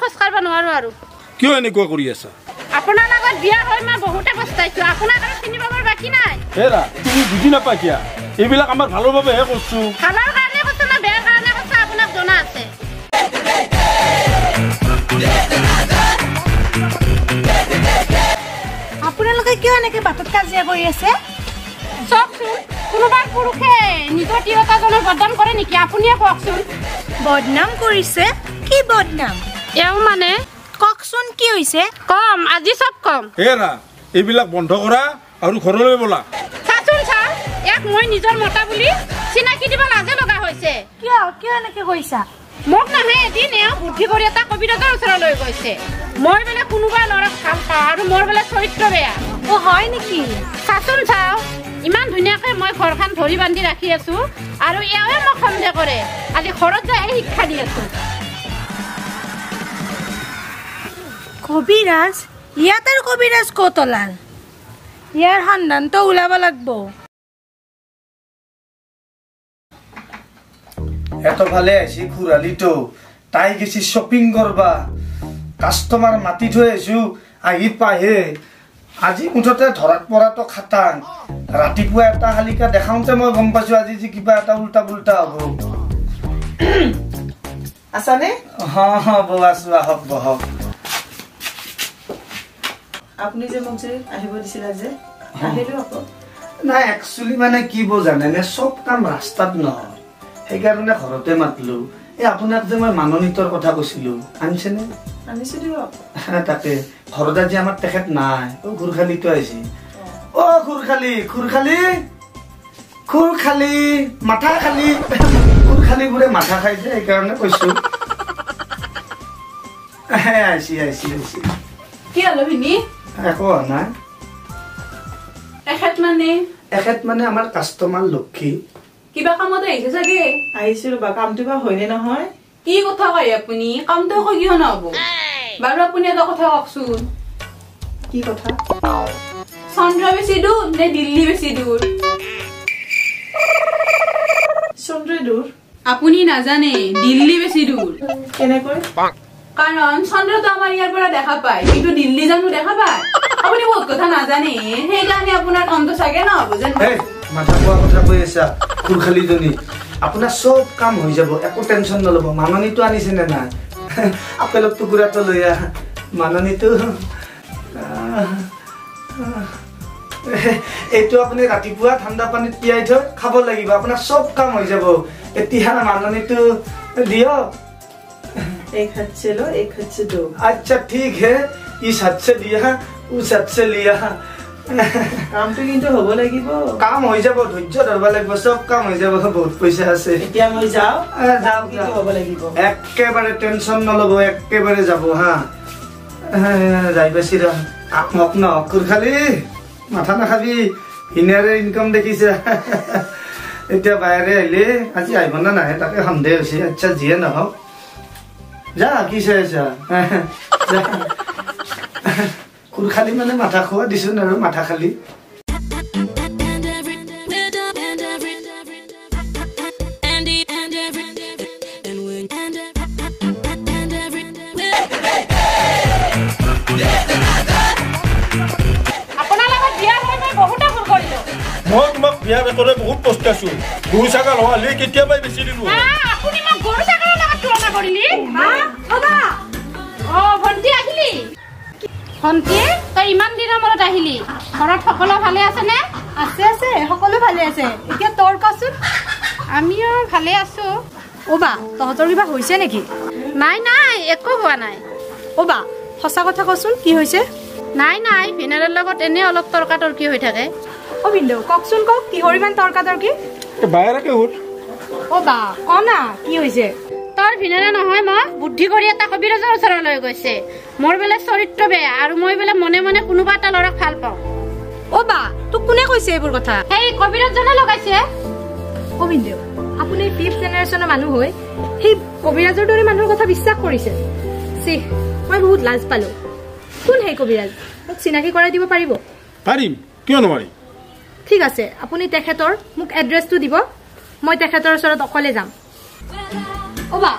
খোজ কাঢ়িব নোৱাৰো আৰু। কিয় এনেকুৱা কৰি আছা? আপোনাৰ লগত বিয়া হৈ মই বহুতে পস্তাইছো, আপোনাক আৰু চিনি পাবৰ বাকী নাই। হেৰা, তুমি বুজি নাপা কিয়া? এইবিলাক আমাৰ ভালৰ বাবেহে কৰিছো। ভালৰ কাৰণে কৈছো না বেয়াৰ কাৰণে কৈছো আপোনাক জনা আছে। আপোনালোকে কিয় এনেকে বাটত কাজিয়া কৰি আছে? চাওকচোন, কোনোবা পুৰুষে নিজৰ তিৰোতাজনৰ বদনাম কৰে নেকি? আপুনিয়ে কওকচোন। বদনাম কৰিছে? কি বদনাম? এওঁ মানে কওকচোন কি হৈছে? কম, আজি চব কম। হেৰা, এইবিলাক বন্ধ কৰা আৰু ঘৰলৈ ব'লা। চাচোন চা, ইয়াক মই নিজৰ মতা বুলি চিনাকি দিব লাজে লগা হৈছে। কিয় কিয় এনেকে কৈছা? মোক নহয় এদিন এওঁ বুদ্ধি কৰি এটা কবিৰাজৰ ওচৰলৈ গৈছে। মই বোলে কোনোবা ল'ৰাক ভাল পাওঁ আৰু মোৰ বোলে চৰিত্ৰ বেয়া। অ হয় নেকি? চাচোন চাওঁ, ইমান ধুনীয়াকৈ মই ঘৰখন ধৰি বান্ধি ৰাখি আছো আৰু এওঁৱে মোক সন্দেহ কৰে। আজি ঘৰত যাইহে শিক্ষা দি আছো। কবিৰাজ? ইয়াত আৰু কবিৰাজ ক'ত ওলাল? ইয়াৰ সন্ধানটো ওলাব লাগব। এতফালে আহিছি খুৰালিটো, তাই গেছি শ্বপিং কৰবা, কাষ্টমাৰ মাতি থৈ আহিছো, আহি পাহে। আজি মুঠতে ধৰাত পৰাটো খাটাং। ৰাতিপুৱা এটা শালিকা দেখাওঁতে মই গম পাইছো আজি যে কিবা এটা উল্টা পুল্টা হ'ব। আছানে? বৌ আছো, আহক বহক। আপুনি যে মোক যে আহিব দিছিল যে, আহিলো আকৌ। নাই, একচুৱেলি মানে কি বৌ জানেনে, চব কাম ৰাস্তাত নহয়, সেইকাৰণে ঘৰতে মাতলো। এই আপোনাক যে মই মাননীতৰ কথা কৈছিলো, আনিছেনে? আনিছো দিয়ক। তাকে, ঘৰত আজি আমাৰ তেখেত নাই। অ খুৰখালিটো আহিছে। অ খুৰখালি, খুৰখালি, খুৰখালি, মাথা খালি। খুৰখালিবোৰে মাথা খাইছে, সেইকাৰণে কৈছো। আহিছি আহিছি আহিছি। কি হলো ভিনি? একো হোৱা নাই। এখেত মানে? এখেত মানে আমাৰ কাষ্টমাৰ লক্ষী। কিবা কামত আহিছে চাগে? আহিছো ৰবা, কামটো বা হয়নে নহয়। কি কথা কয় আপুনি, কামটো আকৌ কিয় নহ'ব? বাৰু আপুনি এটা কথা কওকচোন। কি কথা? চন্দ্ৰ বেছি দূৰ নে দিল্লী বেছি দূৰ? চন্দ্ৰই দূৰ। আপুনি নাজানে, দিল্লী বেছি দূৰ। কেনেকৈ? কাৰণ চন্দ্ৰটো আমাৰ ইয়াৰ পৰা দেখা পায়, কিন্তু দিল্লী জানো দেখা পায়? আপুনি বহুত কথা নাজানে, সেইকাৰণে আপোনাৰ কামটো চাগে নহ'ব যেন। মাথা খোৱা কথা কৈ আছা খুৰখালিজনী। আপোনাৰ চব কাম হৈ যাব, একো টেনচন নল'ব। মাননীটো আনিছে নে নাই? আপেলৰ টুকুৰাটো লৈ আহ। মাননীটো এইটো আপুনি ৰাতিপুৱা ঠাণ্ডা পানীত তিয়াই থৈ খাব লাগিব, আপোনাৰ চব কাম হৈ যাব। এতিয়া মাননীটো দিয়ক। एक हाथ से लो, एक हाथ से दो। अच्छा ठीक है, इस हाथ से दिया उस हाथ से लिया। কামটো কিন্তু হ'ব লাগিব। কাম হৈ যাব, ধৈৰ্য ধৰিব লাগিব, চব কাম হৈ যাব। বহুত পইচা আছে। এতিয়া মই যাওঁ। যাওক, কিন্তু হ'ব লাগিব। একেবাৰে টেনচন নল'ব, একেবাৰে যাব। হা, যাই পাইছি ৰ। হওক নহওক খুৰখালি, মাথা নাখাবি। ভিনিয়াৰে ইনকাম দেখিছে, এতিয়া বাহিৰে আহিলে আজি আহিব নে নাহে তাকে সন্দেহ হৈছে। আচ্ছা যিয়ে নহওক, যা কি চাই আছা যা। খুৰখালি মানে মাথা খোৱা দিছোন আৰু, মাথা খালি। আপোনাৰ লগত বিয়া হৈ মই বহুতে ভুল কৰিলো। মই তোমাক বিয়া বেতৰে বহুত পস্তাইছো। গৰু ছাগল হোৱালে কেতিয়াবাই বেছি দিলো। আপুনি মোক গৰু ছাগলৰ লগত তুলনা কৰিলি? অ ভণ্টি আহিলি? ভণ্টি, তই ইমান দিনৰ মূৰত আহিলি, ঘৰত সকলো ভালে আছেনে? আছে আছে, সকলো ভালে আছে। এতিয়া তোৰ কচোন? আমিও ভালে আছো। অ বা, তহঁতৰ কিবা হৈছে নেকি? নাই নাই, একো হোৱা নাই। অ বা, সঁচা কথা কচোন, কি হৈছে? নাই নাই, ভিনাৰৰ লগত এনেই অলপ তৰ্কাতৰ্কি হৈ থাকে। অ ভিনদেউ, কওকচোন কওক, কিহৰ ইমান তৰ্কাতৰ্কি? বাহিৰকে সুধ। অ বা, ক না, কি হৈছে? তোৰ ভিনাৰে নহয়, মই বুদ্ধি কৰি এটা কবিৰাজৰ ওচৰলৈ গৈছে। মোৰ বোলে চৰিত্ৰ বেয়া আৰু মই বোলে মনে মনে কোনোবা এটা ল'ৰাক ভাল পাওঁ। অ বা, তোক কোনে কৈছে এইবোৰ কথা? সেই কবিৰাজজনে লগাইছে। অ ভিনদেউ, আপুনি ফিফ্থ জেনেৰেশ্যনৰ মানুহ হৈ সেই কবিৰাজৰ দৰে মানুহৰ কথা বিশ্বাস কৰিছে? চি, মই বহুত লাজ পালো। কোন সেই কবিৰাজ? মোক চিনাকি কৰাই দিব পাৰিব? পাৰিম, কিয় নোৱাৰিম। ঠিক আছে, আপুনি তেখেতৰ মোক এড্ৰেছটো দিব, মই তেখেতৰ ওচৰত অকলে যাম। অ বা,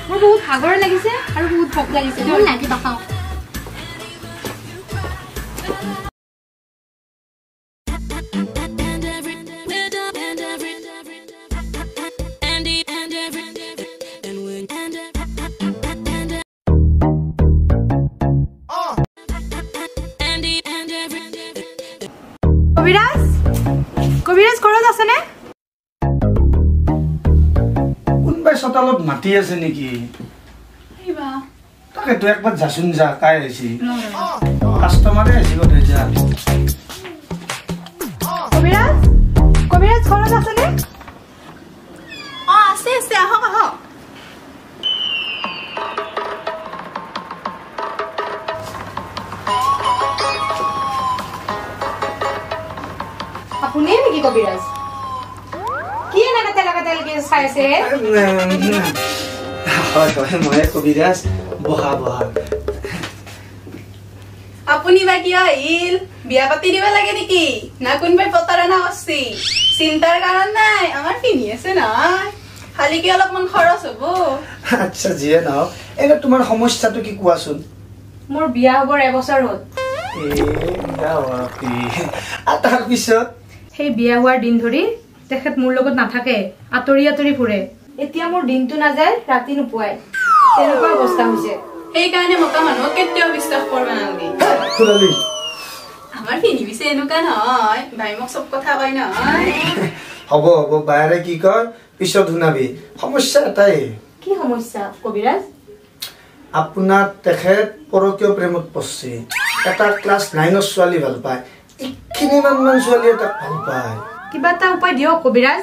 মোৰ বহুত ভাগৰ লাগিছে আৰু বহুত ভোক লাগিছে, ব'ল না কিবা খাওঁ। কবিৰাজ, কবিৰাজ ঘৰত আছেনে? কোনোবাই চোতালত মাতি আছে নেকি? তাকেতো একবাৰ যাচোন যা, কাই আহিছি, কাষ্টমাৰে আহিছি বোধহয়। যা। কবিৰাজ, কবিৰাজ ঘৰত আছেনে? অ আছে আছে, আহক আহক। আপুনিয়ে নেকি কবিৰাজ? কি এনেকে তেলা তেলকে চাই আছে? হয় হয়, ময়ে কবিৰাজ। বহা বহা। আপুনি বা কিয় আহিল? বিয়া পাতি দিব লাগে নেকি না কোনোবাই প্ৰতাৰণা কৰছি? চিন্তাৰ কাৰণ নাই, আমাৰ পিন্ধি আছে নহয়, খালি কি অলপমান খৰচ হ'ব। আচ্ছা যিয়ে নহওক, এনে তোমাৰ সমস্যাটো কি কোৱাচোন? মোৰ বিয়া হ'বৰ এবছৰ হ'ল। তাৰপিছত? সেই বিয়া হোৱাৰ দিন ধৰি তেখেত মোৰ লগত নাথাকে, আঁতৰি আঁতৰি ফুৰে। এতিয়া মোৰ দিনটো নাযায়, ৰাতি নোপোৱাই, তেনেকুৱা অৱস্থা হৈছে। সেইকাৰণে মতা মানুহক কেতিয়াও বিশ্বাস কৰিব নালাগে। আমাৰ পিন্ধি পিছে এনেকুৱা নহয়, বাই মোক চব কথা কয় নহয়। হ'ব হ'ব, বায়েৰে কি কয় পিছত শুনাবি। সমস্যা এটাই। কি সমস্যা কবিৰাজ? আপোনাৰ তেখেত পৰকীয় প্ৰেমত পৰছে। এটা ক্লাছ 9ৰ ছোৱালী ভাল পায়, এইখিনিমান মান ছোৱালীয়ে তাক ভাল পায়। কিবা এটা উপায় দিয়ক কবিৰাজ।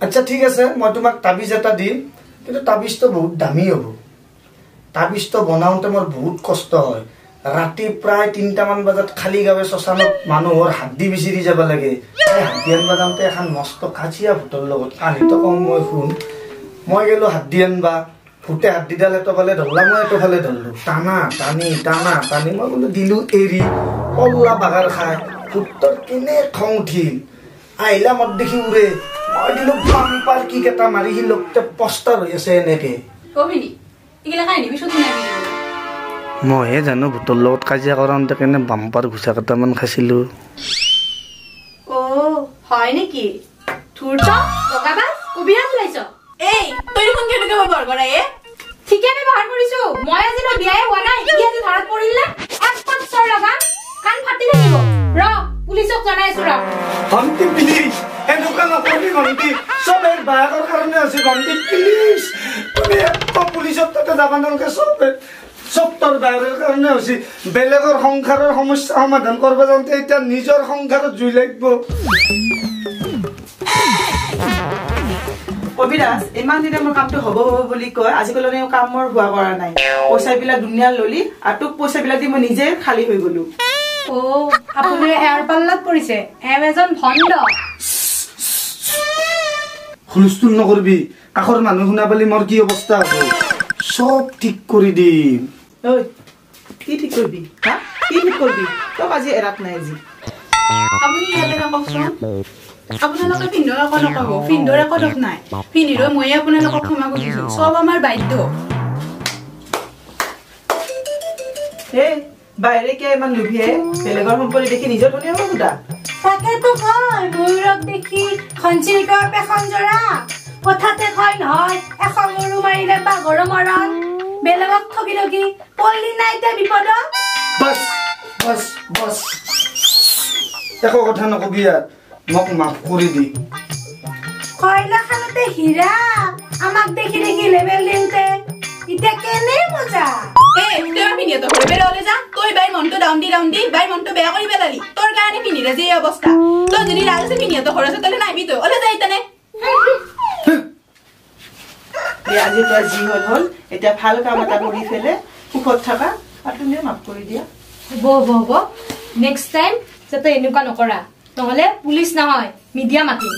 আচ্ছা ঠিক আছে, মই তোমাক তাবিজ এটা দিম, কিন্তু তাবিজটো বহুত দামী হ'ব। তাবিজটো বনাওঁতে মোৰ বহুত কষ্ট হয়। ৰাতি প্ৰায় 3টামান বজাত খালী গাঁৱে শ্মশানত মানুহৰ হাড্ডি বিচাৰি যাব লাগে। সেই হাড্ডি আনবা যাওঁতে এখন মস্ত কাজিয়া ভূতৰ লগত, কাহিনীটো কওঁ মই শুন। মই গ'লো হাড্ডি আনবা, ভূতে হাড্ডিডাল এটা ফালে ধৰলা, মই এটা ফালে ধৰলো, টানা টানি টানা টানি মই বোলো দিলো এৰি, পল্লা বাগাৰ খাই ভূতৰ কেনে খং উঠিল। আহিলা মত দেখি উৰে, মই দিলো বাম্পাৰ কিক এটা মাৰি, সি লগতে পষ্টাৰ হৈ আছে এনেকে। মইহে জানো ভূতৰ লগত কাজিয়া কৰাওঁতে কেনে বাম্পাৰ ঘোচা কেইটামান খাইছিলো। অ হয় নেকি? ধূৰ্ত দগাবাজ কবিৰাজ ওলাইছ। এই তই দেখোন কেনেকে ব্যৱহাৰ কৰা? এ ঠিকে ব্যৱহাৰ কৰিছো মই, আজিলৈ বিয়াই হোৱা নাই, ই আজি ধৰাত পৰিল নে? এক পাঁচ চৰ লগাম, কাণ ফাটি থাকিব। ৰ পুলিচক জনাই আছো ৰ। ভণ্টি প্লিজ এনেকুৱা নকৰিবি ভণ্টি, চব এই বায়েকৰ কাৰণে হৈছে। ভণ্টি প্লিজ তুমি একদম পুলিচত তাতে যাব নালাগে, চব তোৰ বায়েকৰ কাৰণে হৈছে। বেলেগৰ সংসাৰৰ সমস্যা সমাধান কৰিব যাওঁতে এতিয়া নিজৰ সংসাৰত জুই লাগিব। কবিৰাজ, ইমান দিনে মোৰ কামটো হ'ব হ'ব বুলি কয়, আজিকালি কাম মোৰ হোৱা কৰা নাই। পইচাবিলাক দুনীয়া ললি আৰু তোক পইচাবিলাক দি মই নিজে খালী হৈ গলো। অ আপুনি এয়াৰ পাল্লাত পৰিছে, এম এজন ভণ্ড। হুলস্থুল নকৰিবি, কাষৰ মানুহ শুনা পালি মোৰ কি অৱস্থা হ'ব। চব ঠিক কৰি দিম। ঐ কি ঠিক কৰিবি? হা কি ঠিক কৰিবি? তোক আজি এৰাত নাই আজি। আপুনি ইয়াতে নকওকচোন, আপোনালোকে পিন্ধৰ একো নকব, পিন্ধৰ একো দোষ নাই। পিন্ধিৰো ময়ে আপোনালোকক ক্ষমা খুজিছো, চব আমাৰ বাধ্য। এই বাহিৰে কিয় ইমান লোভীয়ে, বেলেগৰ সম্পত্তি দেখি নিজৰ ধনী হ'ব সোধা। তাকেতো কয় ময়ূৰক দেখি ঘনচিৰিকাৰ পেখন জৰা, কথাতে কয় নহয় এখন গৰু মাৰিলে বাঘৰো মৰণ। বেলেগক ঠগি ঠগি পল্লি নাই এতিয়া বিপদত। বছ বছ বছ, একো কথা নকবি আৰু, মোক মাফ কৰি দি। কয়লা খানতে হীৰা, আমাক দেখি দেখি লেবেল দিওঁতে এতিয়া কেনে মজা। এই তই পিন্ধি তই ঘৰে বেৰা ওলাই যা, তই বাই মনটো ডাউন দি ডাউন দি বাই মনটো বেয়া কৰি পেলালি, তোৰ কাৰণে পিন্ধি যে এই অৱস্থা। তই যদি ৰাগ আছে পিন্ধি তই ঘৰ আছে তলে নাহিবি, তই ওলাই যা ইতানে। আজি পৰা যি হ'ল হ'ল, এতিয়া ভাল কাম এটা কৰি ফেলে সুখত থাকা আৰু তুমিও মাফ কৰি দিয়া। হ'ব হ'ব হ'ব, নেক্সট টাইম যাতে এনেকুৱা নকৰা, নহ'লে পুলিচ নহয় মিডিয়া মাতিম।